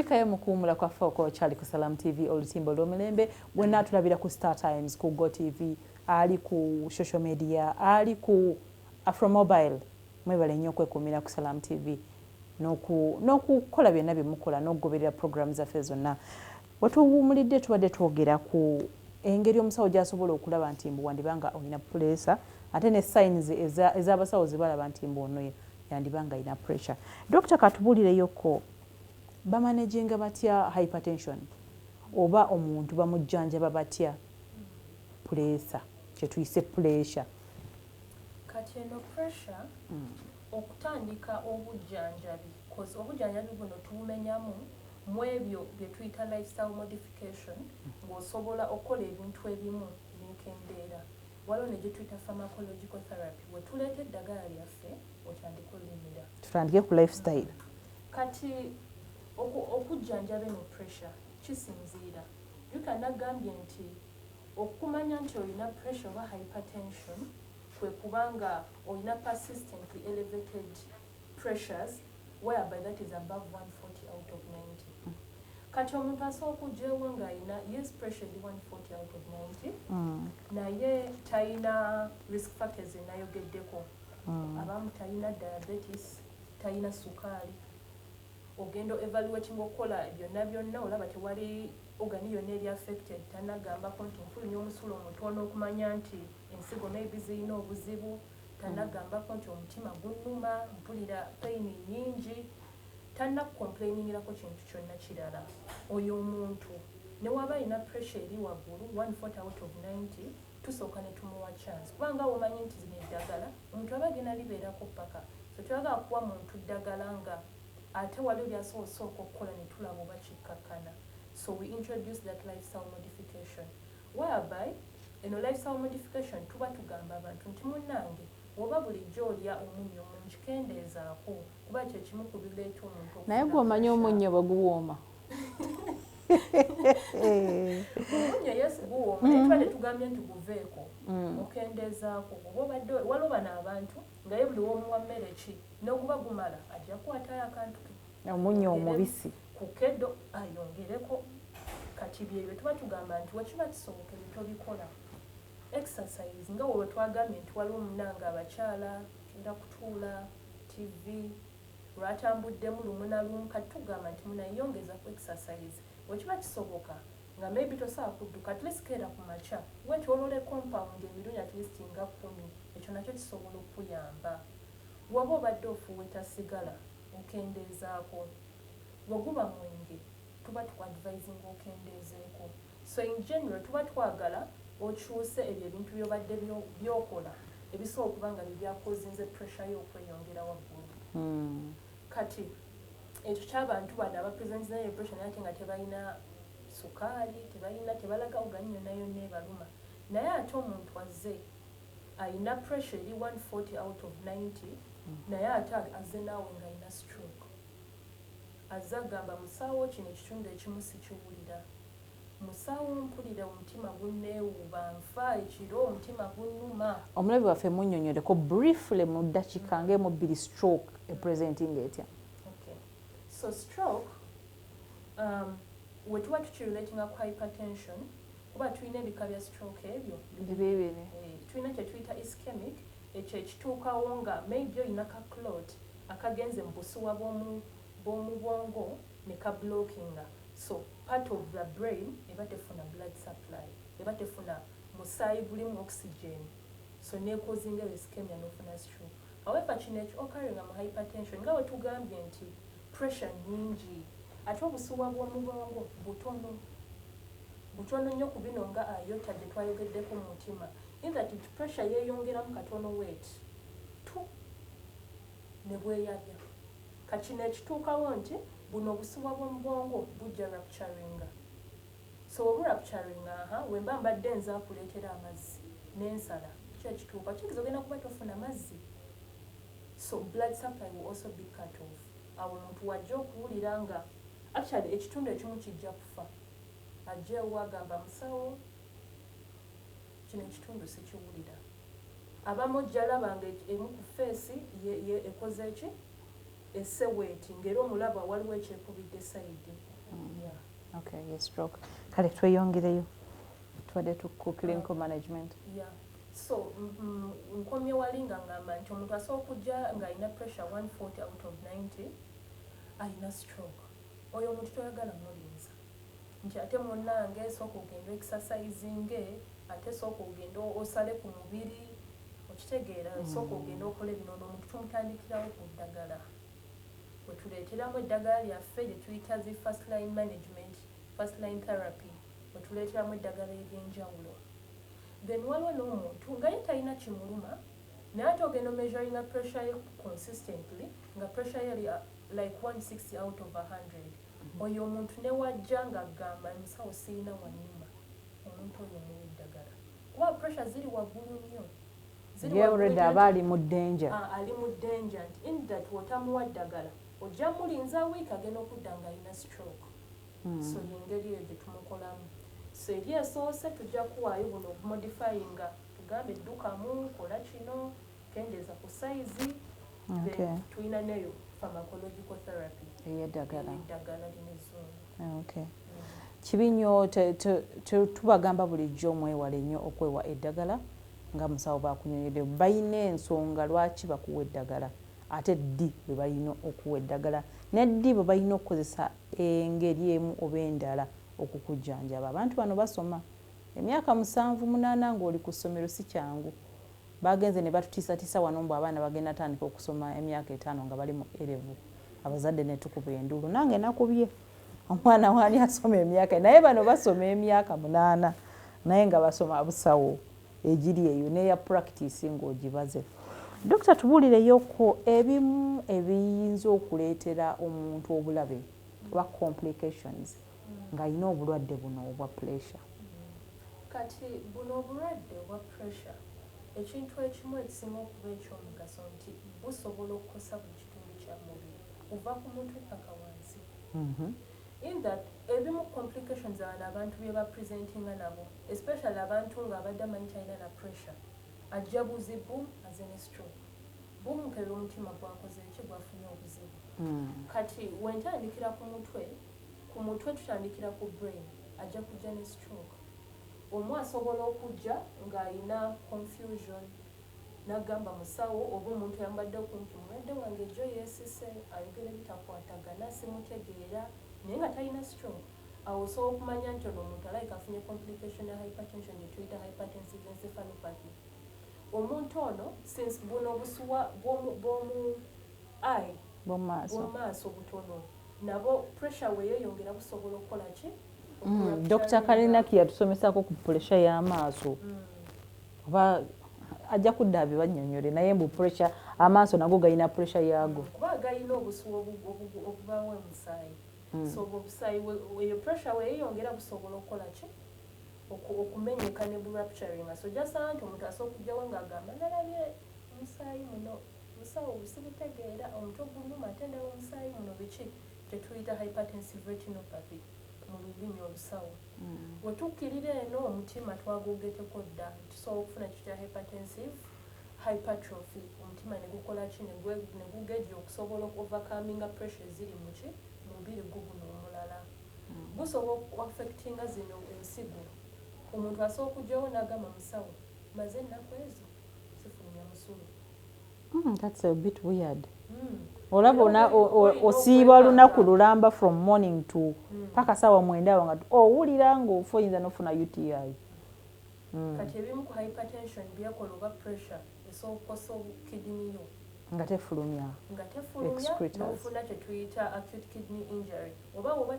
Tulekayo mu kuwumula kwaffe okwokyali ku Salam TV, Olutimbo olw'Omulembe. Bwenna tulabira ku Star Times, ku Go TV, ali ku social media, ali ku Afromobile, mwebale nnyo okwekuumira ku Salam TV n'okukola byonna bye mukola n'okugoberera programu zaffe zonna. Wetuwumulidde tubadde twogera ku engeri omusawo gy'asobola okulaba nti mbu wandibanga olina puleesa, ate ne signs ez'abasawo zebalaba nti mbu ono yandibanga alina pressure. Dokita, katubuulireyoko, bamanaginga batya hypertension, oba omuntu bamujjanjaba batya puleesa, kyetuyise pressure? Kati eno pressure, okutandika obujjanjabi, cause obujjanjabi buno tubumenyamu mu ebyo bye tuyita lifestyle modification, ng'osobola okukola ebintu ebimu nekendeera. Waliwo ne gye tuyita pharmacological therapy, we tuleeta eddagala lyaffe otandika olimira. Tutandike ku lifestyle. Kati okujjanjaba eno pressure kisinziira yuka nagambye nti okumanya nti olina pressure oba hypertension kwe kubanga olina persistently elevated pressures, whereby that is above 140 out of 90. Kati omuntu asobola okugyewo ng'alina, yes, pressure eri 140 out of 90, naye talina risk factors enayogeddeko. Abamu talina diabetes, talina sukaali. Ogenda evaluating, okukola byonna byonna, olaba tewali organ yonna eri affected. Tanagambako nti nfulumya omusulo omutono okumanya nti ensigo maybe zirina obuzibu. Tanagambako nti omutima gunnuma, mpulira pain nyingi. Tannakucomplainingirako kintu kyonna kirala. Oyo omuntu ne waba alina pressure eri waggulu 140 out of 90, tusooka ne tumuwa chance, kubanga womanyi nti zino eddagala omuntu aba agenda libeerako paka. So twagala kuwa muntu ddagala nga ate waliwo byasobola osooka okukola ne tulaba oba kikkakkana. So we introduce that lifestyle modification, whereby eno lifestyle modification tuba tugamba abantu nti munnange, woba bulijjo olya omunnyo mungi, kendeezaako, kuba kyekimu ku bireeta omuntu. Naye gwe omanyi omunnyo bwe guwooma. Omunnyo, yes, guwooma, naye tuba tetugambye nti guveeko. Okendeezaako. Oba obadde waliwo bano abantu nga ye buli womuwa mmere ki n'oguba gumala ajja kukwatayo akantu ke. Omunnyo omubisi. Ku kedo ayongereko. Kati byebyo tuba tugamba nti wekiba kisoboka ebyo tobikola. Exercise, nga we twagambye nti waliwo omunanga abakyala era kutuula TV, lwatambuddemu lumu na lumu. Kati tugamba nti munayongeza ku exercise wekiba kisoboka, nga maybe tosobola kudduka, at least keera ku makya wetolole compound emirundi at least nga 10. Ekyo nakyo kisobola okuyamba. Waba obadde ofuuweta sigala, okendeezaako. Weguba mwenge, tuba tukuadvising okendeezeeko. So in general tuba twagala okyuse ebyo ebintu byobadde byokola ebisobola okuba nga byebyakozinze pressure yo okweyongera waggulu. Kati ekyo kyabantu bano abapresentinze pressure, naye ate nga tebalina sukaali, tebalina, tebalaga organ yonna yonna ebaluma. Naye ate omuntu azze ayina pressure eri 140 out of 90, naye ate azze naawe ng'alina stroke, azze agamba, "Musawo, kino ekitundu ekimu sikiwulira. Musawo, mpulira omutima gunneewuuba, nfa ekiro, omutima gunnuma." Omulabi waffe munnyonnyoleko briefly mu ddakiika ng'emu bbiri, stroke epresenting etya? Okay. So stroke, we tuba tukirelatinga ku hypertension, kuba tulina ebika bya stroke ebyo bibiri. Eh, tulina kye tuyita ischemic, ekyo ekituukawo nga maybe olina ka clot akagenze mu busuwa bw'omu bwongo ne kablockinga. So part of the brain eba tefuna blood supply, eba tefuna musaayi gulimu oxygen, so necausinga ischemia n'ofuna stroke. However, kino eki occurringa mu hypertension, nga bwe tugambye nti pressure nyingi, ate obusuwa bw'omu bwongo butono butono nnyo ku bino nga aorta gye twayogeddeko mu mutima, in that pressure yeeyongeramu katono wet tu ne bweyabya. Kati kino ekituukawo nti buno obusuwa bw'omu bwongo bujja rupturinga. So oburupturinga, aha, wemba mbadde nze akuleetera amazzi n'ensala, ki ekituuka kiyinza ogenda kuba tofuna mazzi, so blood supply will also be cut off. Awo omuntu wajja okuwulira nga actually ekitundu ekimu kijja kufa. Ajjeewo agamba, "Musawo, kino ekitundu sikiwulira." Abamu ojja laba nga emu ku face ye ekoze ki, eseweeti, ng'era omulaba waliwo ekyekubidde side. Yeah. Okay, yes, stroke. Kale tweyongereyo, tubadde ku clinical management. Yeah. So nkomye wali nga ngamba nti omuntu asobola okujja ng'alina pressure 140 out of 90, alina stroke. Oyo omuntu toyagala mulinza nti ate munnange sooka ogenda exercisinge, ate sooka ogenda osale ku mubiri, okitegeera, sooka ogenda okole bino. Ono omuntu tumutandikirawo ku ddagala, wetuleeteramu eddagala lyaffe lye tuyita zi first line management, first line therapy, wetuleeteramu eddagala ery'enjawulo. Then waliwo n'omuntu nga ye talina kimuluma, naye ate ogenda omeasuringa pressure ye consistently nga pressure ye eri like 160 out of 100. Oyo omuntu newajja ng'agamba, "Musawo, siina wannuma," omuntu oyo omuwa eddagala kuba pressure ziri waggulu nnyo. Ziri Ye waggulu already nnyo. Aba ali mu danger. Ah, ali mu danger nti in that wotamuwa ddagala ojja mulinza wiiki, agenda okudda ng'alina stroke. So yengeri eyo gye tumukolamu. So eri esoose tujja kuwaayo buno obumodifyinga, tugambe ddukamu, kola kino, kendeeza ku sayizi. Then tulina neyo pharmacological therapy. Ey'eddagala. Eddagala lino ezzungu. Okay. Kibi nnyo, tubagamba bulijjo mwewale nnyo okwewa eddagala nga musawo bakunyonyodde. Balina ensonga lwaki bakuwa eddagala, ate ddi bwe balina okuwa eddagala, neddi bwe balina okukozesa engeri emu oba endala okukujjanjaba. Abantu bano basoma emyaka 7, 8 ng'oli ku ssomero, si kyangu. Bagenze ne batutiisatiisa wano mbu abaana bagenda tandika okusoma emyaka 5 nga bali mu A level. Abazadde ne tukuba enduulu. Nange nakubye omwana waani asoma emyaka, naye bano basoma emyaka 8 naye nga basoma busawo egiri eyo neya practice ng'ogibaze. Dokita, tubuulireyoko ebimu ebiyinza okuleetera omuntu obulabe oba complications ng'alina obulwadde buno obwa pressure. Kati buno obulwadde obwa pressure, ekintu ekimu ekisinga okuba ekyomugaso nti busobola okukosa buli kitundu kya mubiri kuva ku mutwe paka wansi. In that ebimu complications abano abantu bye bapresentinga nabo, especially abantu ng'abadde amanyi talina na pressure, ajja buzi boom, aze ne stroke, boom, kebera omutima gwakoze eki, gwafunye obuzibu. Kati wentandikira ku mutwe, ku mutwe tutandikira ku brain, ajja kujja ne stroke. Omu asobola okujja ng'alina confusion n'agamba musawo oba omuntu ayambadde okumpi, "Mulwadde wange ejjo yeesise, ayogera bitakwatagana, simutegeera," naye nga talina stroke. Awo osobola okumanya nti ono omuntu alabika afunye complication ya hypertension gye tuyita hypertensive encephalopathy. Omuntu ono, since buno obusuwa bw'omu eye, bwomumaaso, bw'omumaaso butono, nabo pressure weeyeyongera busobola okukola ki? Dr Kalinaki yatusomesako ku pressure y'amaaso. Oba ajja kudda abibannyonnyole, naye mbu pressure, amaaso nago galina pressure yaago. Kuba galina obusuwa obubaawo omusaayi. So obwo obusaayi eyo pressure weeyeyongera busobola okukola ki? Okumenyeka ne burupturinga. So jasanga nti omuntu asobola okujjawo ng'agamba, "Nalabye omusaayi muno, musawo, sibitegeera, omutwe guluma ate ndaba omusaayi muno, biki?" Kyetuyita hypertensive retinopathy mu lulimi olusawo. Wetukkirira eno omutima twagogeteko dda, tusobola okufuna kitya hypertensive hypertrophy, omutima ne gukola ki? Ne gugejja okusobola overcominga pressure eziri muki, mubiri gwo guno omulala. Gusobola okuaffectinga zino ensigo. Omuntu asobola okugyawo n'agamba, "Musawo, maze ennaku ezo sifulumya musulo." That's a bit weird. Olaba osiiba lunaku lulamba from morning to paka sawa 9 awo nga owulira ng'ofa, oyinza n'ofuna UTI. Kati ebimu ku hypertension byekola oba pressure esobola okukosa kidney yo. Nga tefulumya. Nga tefulumya, n'ofuna kyetuyita acute kidney injury. Oba woba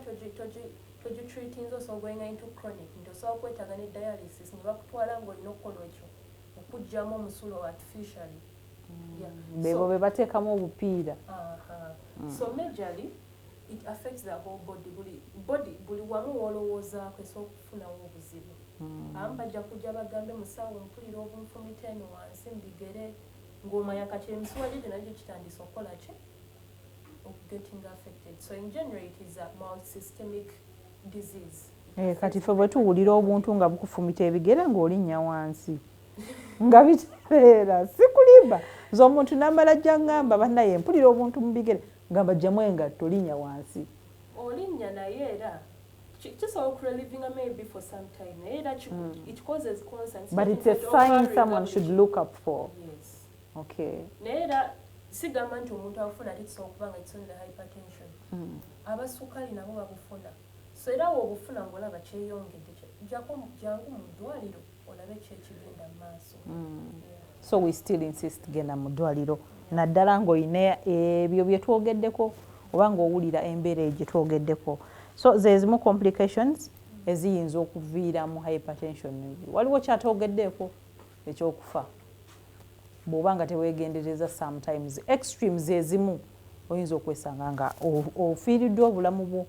togitreatinze, osobola going into chronic, nti osobola okwetaaga ne dialysis ne bakutwala ng'olina okukola ekyo okugyamu omusulo artificially. Bebo be bateekamu obupiira. So majorly it affects the whole body, buli body, buli wamu wolowoozaako esobola okufunawo obuzibu. Abamu bajja kujja bagambe, "Musawo, mpulira obunfumita eno wansi mbigere," ng'omanya kati emisuwa gye gyonna gyo kitandise okukola ki, getting affected. So in general it is a multisystemic disease. Kati ffe bwe tuwulira obuntu nga bukufumita ebigere ng'olinnya wansi nga bitereera, sikulimba nze omuntu namala jja ŋŋamba, "Bannaye, mpulira obuntu mu bigere," ngamba, "Jjamu engatto, linnya wansi." Olinnya, naye era kisobola okurelievinga maybe for some time, naye era it causes concerns. But it's a sign someone should look up for. Yes. Okay. Naye era sigamba nti omuntu abufuna ate kisobola okuba nga it's only hypertension. Abasukaali nabo babufuna. So era woobufuna ng'olaba kyeyongedde, jangu mu ddwaliro olabe ki ekigenda mu maaso. Yeah. So we still insist, genda mu ddwaliro, naddala ng'olina ebyo bye twogeddeko oba ng'owulira embeera eyo gye twogeddeko. So ze zimu complications eziyinza okuviiramu hypertension. Waliwo kyatwogeddeeko ekyokufa bw'oba nga teweegendereza. Sometimes extremes ezimu oyinza okwesanga nga ofiiriddwa obulamu bwo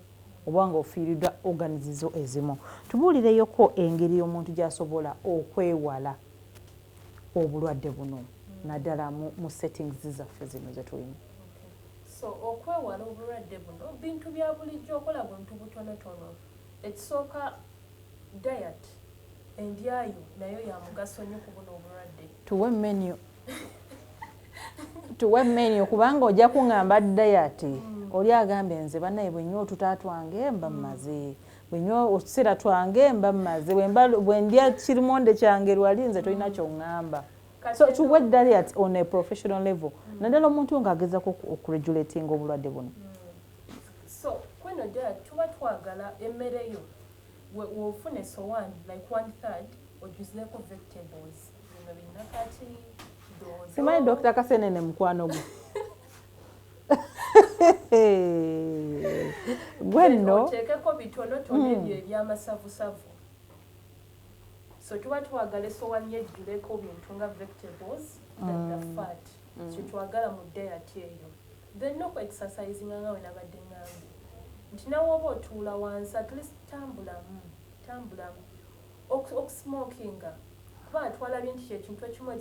oba nga ofiiriddwa organs zo ezimu. Tubuulireyoko engeri omuntu gy'asobola okwewala obulwadde buno, naddala mu settings zaffe zino ze tulimu. Okay. So okwewala obulwadde buno, bintu bya bulijjo, okola buntu butonotono. Ekisooka, diet, endyayo nayo ya mugaso nnyo ku buno obulwadde. Tuwe menu, tuwe menu, kubanga ojja kuŋŋamba diet, oli agambe nze bannaye bwe nywa otuta twange mba mmaze, bwe nywa otuseera twange mba mmaze, bwe ndya kirimonde kyange lwali, nze tolina kyoŋŋamba. So tuwe diet on a professional level, naddala omuntu ng'agezako okuregulatinga obulwadde buno. So kweno diet tuba twagala emmere yo w'ofuna esowaani, like one third ojjuzeeko vegetables, bino binnakati, doodo. Simanyi Dr Kasenene mukwano gwe gwe nno. Oteekeko bitonotono ebyo ebyamasavusavu. So tuba twagala esowaani yejjuleko bintu nga vegetables than the fat. Kyetwagala mu diet eyo. Then noku exercisinga, nga we nabadde ŋŋambye nti nawe oba otuula wansi, at least tambulamu tambulamu. Okusmokinga, kubanga twalabye nti kyekintu ekimu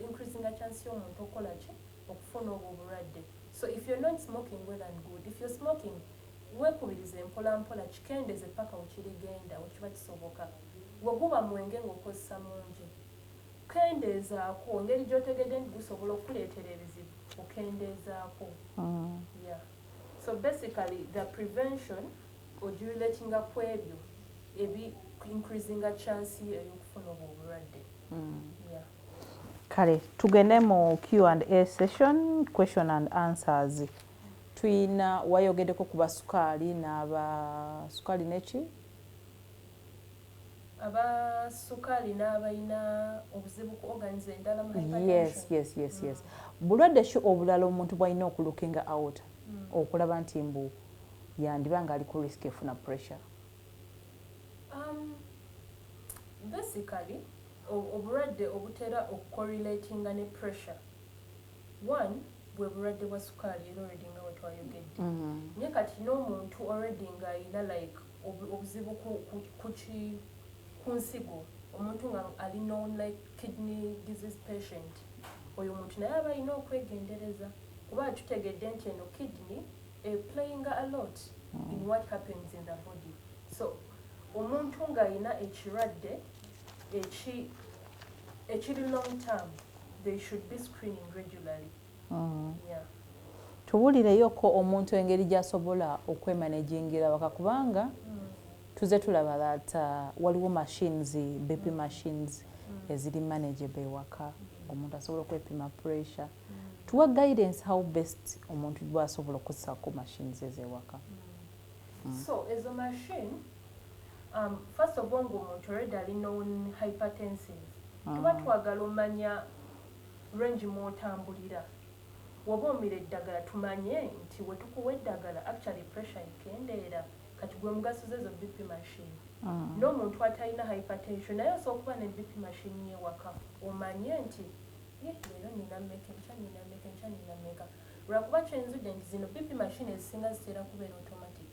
increasinga chance y'omuntu okukola ki, okufuna obwo obulwadde. So if you're not smoking, well and good. If you're smoking, weekubirize mpola mpola, kikendeze paka wekirigenda wekiba kisoboka. Bwe guba mwenge ng'okozesa mungi, kendeezaako engeri gy'otegedde nti gusobola okukuleetera ebizibu, okendeezaako. Yeah. So basically the prevention ogirelatinga ku ebyo ebi increasinga chance yo ey'okufuna obwo obulwadde. Yeah. Kale tugende mu Q and A session, question and answers. Tuyina wayogeddeko ku basukaali n'abasukaali neki? Abasukaali n'abalina obuzibu ku organs endala mu Yes. hypertension. Yes, bulwadde ki obulala omuntu bw'alina okulookinga out okulaba nti mbu yandiba ng'ali ku risk efuna pressure? Basically obulwadde obutera okucorrelatinga ne pressure, one bwe bulwadde bwa sukaali, era already nga bwe twayogedde. Naye kati n'omuntu already ng'alina like obuzibu ku nsigo, omuntu nga ali known like kidney disease patient, oyo omuntu naye aba alina okwegendereza, kuba tutegedde nti eno kidney playing a lot in what happens in the body. So omuntu ng'alina ekirwadde ekiri long term, they should be screening regularly. Yeah. Tuwulireyoko omuntu engeri gy'asobola okwemanagingira waka, kubanga tuze tulaba that waliwo machines, BP machines eziri manageable ewaka, omuntu asobola okwepima pressure. Tuwa guidance how best omuntu bwasobola okussako machines ez'ewaka. So ezo machine, first of all, ng'omuntu already ali known hypertensive, tuba twagala omanya range mw'otambulira. Woba omira eddagala, tumanye nti we tukuwa eddagala actually pressure ekendeera. Kati gwe mugaso zezo BP machine. N'omuntu atalina hypertension naye osobola okuba ne BP machine yewaka, omanye nti ye leero nina mmeka, enkya nina mmeka, enkya nina mmeka. Lwakuba kyenzudde nti zino BP machine ezisinga zitera kubeera automatic.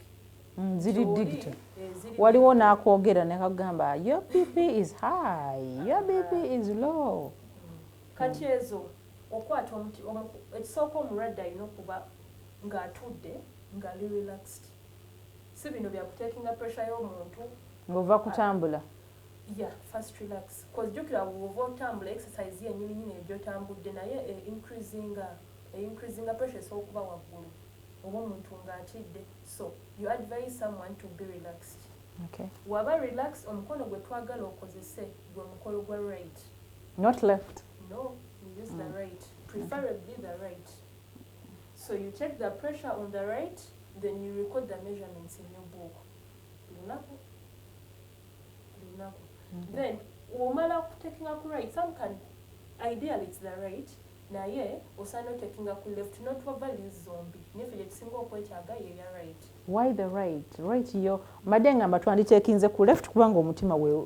Ziri Oli, digital. Ziri Waliwo digital. n'akwogera nekagamba your BP is high, your BP is low. Kati ezo okwata omuti ekisooka omulwadde alina okuba ng'atudde ng'ali relaxed, si bino byakutekinga pressure y'omuntu. Ng'ova kutambula. Yeah, first relax, 'cause jjukira bw'ova otambula, exercise yennyini nyini egyotambudde naye e increasinga pressure esobola okuba waggulu. Oba omuntu ng'atidde, so you advise someone to be relaxed. Waba relax, omukono gwe twagala okozese gwe mukono gwa right. Not left. No, you use the right, preferably the right. So you take the pressure on the right, then you record the measurements in your book lunaku lunaku. Then omala kutakinga ku right, some can, ideally it's the right, naye osaana otakinga ku left, not values zombi, naye ffe gye tusinga okwetaaga yeya right. Why the right? Right yo mbadde ngamba twanditeekinze ku left kubanga omutima we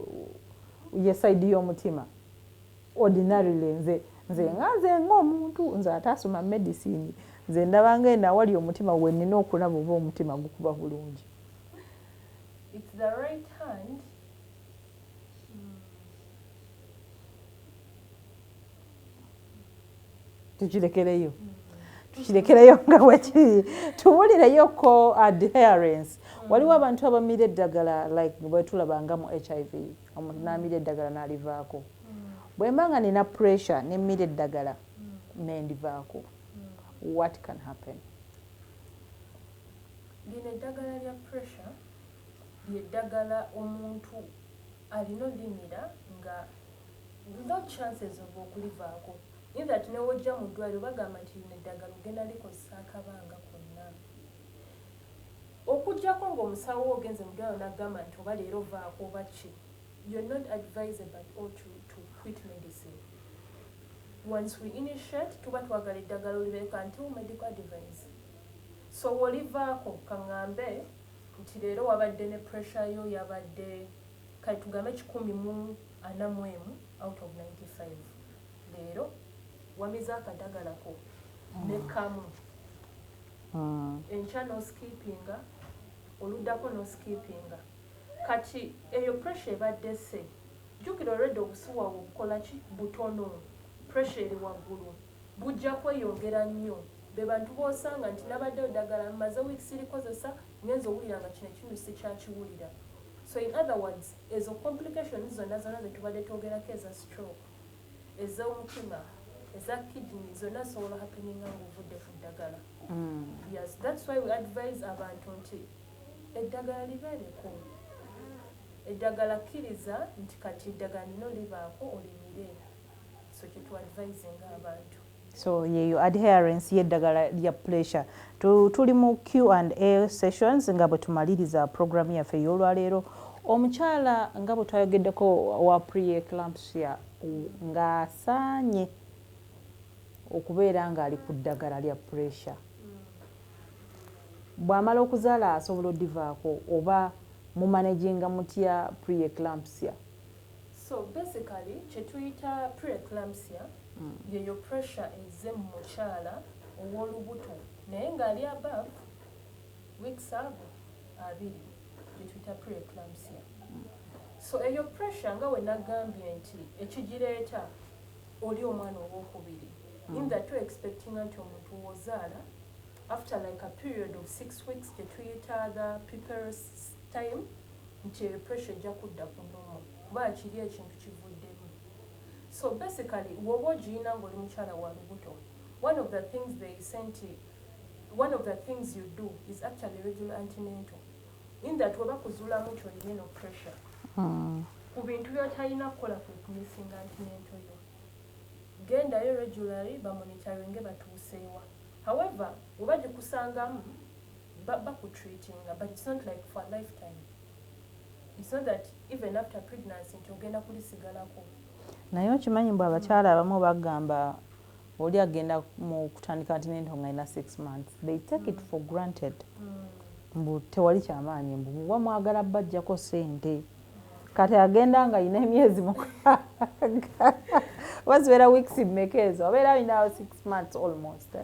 ye side y'omutima. Ordinarily nze nga nze ng'omuntu, nze ate asoma medicine, nze ndabanga eno awali omutima we nnina okulaba oba omutima gukuba bulungi. It's the right hand. Tukirekereyo nga bwekiri. Tuwulireyoko adherence. Waliwo abantu abamira eddagala, like bwe tulabanga mu HIV, omuntu n'amira eddagala n'alivaako. Bwe mba nga nina pressure nemmira eddagala nendivaako, what can happen? Lino eddagala lya pressure lyeddagala omuntu alina olimira nga no chances of okulivaako, in that newojja mu ddwaliro bagamba nti lino eddagala ogenda likozesa akabanga konna, okugjako ng'omusawo wo ogenze mu ddwaliro n'agamba nti oba leero vaako oba ki. You're not advisable at all to quit medicine. Once we initiate, tuba twagala eddagala olibeeka until medical advice. So wolivaako, kaŋŋambe nti leero wabadde ne pressure yo yabadde, kale tugambe 141 out of 95, leero wamize akadagalako ne kamu, enkya n'oskipinga, oluddako n'oskipinga. Kati eyo pressure ebadde se jjukira olwedde obusuwa obukola ki butono, pressure eri waggulu, bujja kweyongera nnyo. Be bantu b'osanga nti nabaddeyo ddagala mmaze weeks likozesa, ngenza owulira nga kino ekintu sikyakiwulira. So in other words, ezo complications zonna zonna zetubadde twogerako, eza stroke, ez'omutima, eza kidney, zonna zisobola happeninga ng'ovudde ku ddagala. Yes, that's why we advise abantu nti eddagala libeereko, eddagala kkiriza nti kati eddagala nino libaako olimire. So kyetu advisinga abantu. So yeyo adherence y'eddagala lya pressure. Tuli mu Q and A sessions nga bwe tumaliriza program yaffe ey'olwaleero. Omukyala nga bwe twayogeddeko wa preeclampsia ng'asaanye okubeera ng'ali ku ddagala lya pressure, bw'amala okuzaala asobola oddivaako oba mumanaginga mutya preeclampsia? So basically kyetuyita preeclampsia yeyo pressure ezze mu mukyala ow'olubuto naye ng'ali above weeks ago 20, gyetuyita preeclampsia. So eyo pressure nga we nagambye nti ekigireeta oli omwana owokubiri, in that to expectinga nti omuntu wozaala, after like a period of 6 weeks gyetuyita the puerperal time, nti eyo pressure ejja kudda ku normal kuba kiri ekintu kivuddemu. So basically woba ogiyina ng'oli mukyala wa lubuto, one of the things they say nti one of the things you do is actually regular antenatal, in that weba kuzuulamu nti olina eno pressure, ku bintu by'otalina kukola kwe kumisinga antenatal yo. Gendayo regularly bamonitoringe batuuseewa. However, weba gikusangamu bakutreatinga, but it's not like for a lifetime. It's not that even after pregnancy nti ogenda kulisigalako. Naye okimanyi mbu abakyala abamu bagamba oli agenda mu kutandika antenatal nga alina 6 months, they take it for granted mbu tewali kyamaanyi, mbu muba mwagala bajjako ssente. Kati agenda nga alina emyezi 6, oba zibeera weeks mmeka ezo, abeera alina 6 months almost.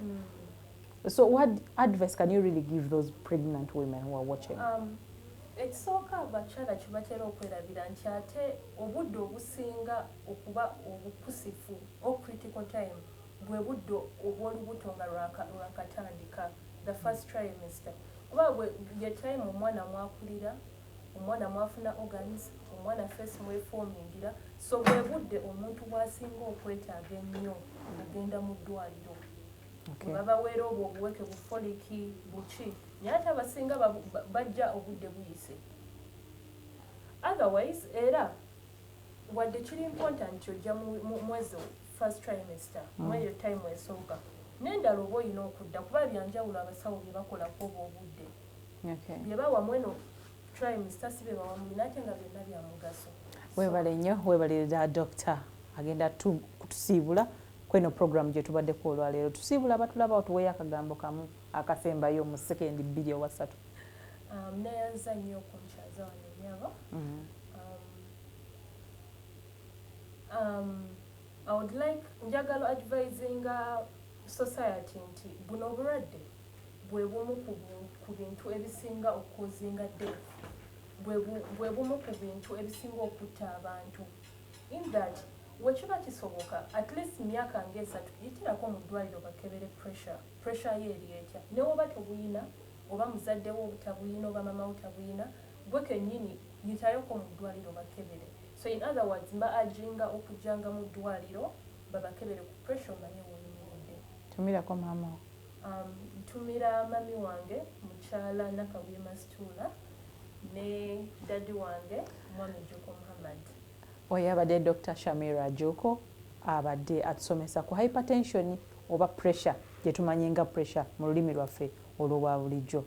So what advice can you really give those pregnant women who are watching? Ekisooka abakyala kye batera okwerabira nti ate obudde obusinga okuba obukusifu o critical time bwe budde obw'olubuto nga lwakatandika, the first trimester, kuba ye time omwana mwakulira, omwana mwafuna organs, omwana face mwefomingira. So bwe budde omuntu bw'asinga okwetaaga ennyo okugenda mu ddwaliro. Webabaweera obwo obuweke bu folic buki, naye ate abasinga bajja obudde buyise. Otherwise era wadde kiri important nti ojja mwezi first trimester, mweyo time esooka, n'endala oba olina okudda, kuba byanjawulo abasawo bye bakolako oba obudde bye bawa mweno trimester si bye bawa muli, ate nga byonna bya mugaso. Weebale nnyo, weebalirira doctor. Agenda kutusiibula kweno program gye tubaddeko olwaleero. Tusiibula abatulaba, otuweeyo akagambo kamu akasembayo mu sekendi 2 oba 3. Neyanza nnyo okunkyaza wano ennyabo. I would like, njagala advisinga society nti buno obulwadde bwe bumu ku bintu ebisinga okucausinga death, bwe bumu ku bintu ebisinga okutta abantu, in that wekiba kisoboka at least myaka nga 3 yitirako mu ddwaliro bakebere pressure. Pressure ye eri etya? Ne woba tobuyina, oba muzaddewo obutabuyina, oba mama wo tabuyina, gwe kennyini yitayoko mu ddwaliro bakebere. So in other words, mba urginga okujjanga mu ddwaliro babakebere ku pressure, omanye woyimiridde. Tumirako maama. Ntumira mami wange mukyala Nakabuye Masituula ne daddy wange mwami Juko Muhammad. Oyo abadde Dr Shamira Juko, abadde atusomesa ku hypertension oba pressure gye tumanyi nga pressure mu lulimi lwaffe olw'obwa bulijjo.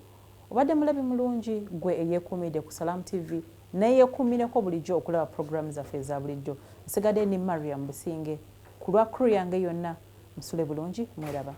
Obadde mulabi mulungi gwe eyeekuumidde ku Salam TV, neyeekuumireko bulijjo okulaba puroguramu zaffe eza bulijjo. Nsigadde ni Mariam Businge ku lwa crew yange yonna. Musule bulungi, mweraba.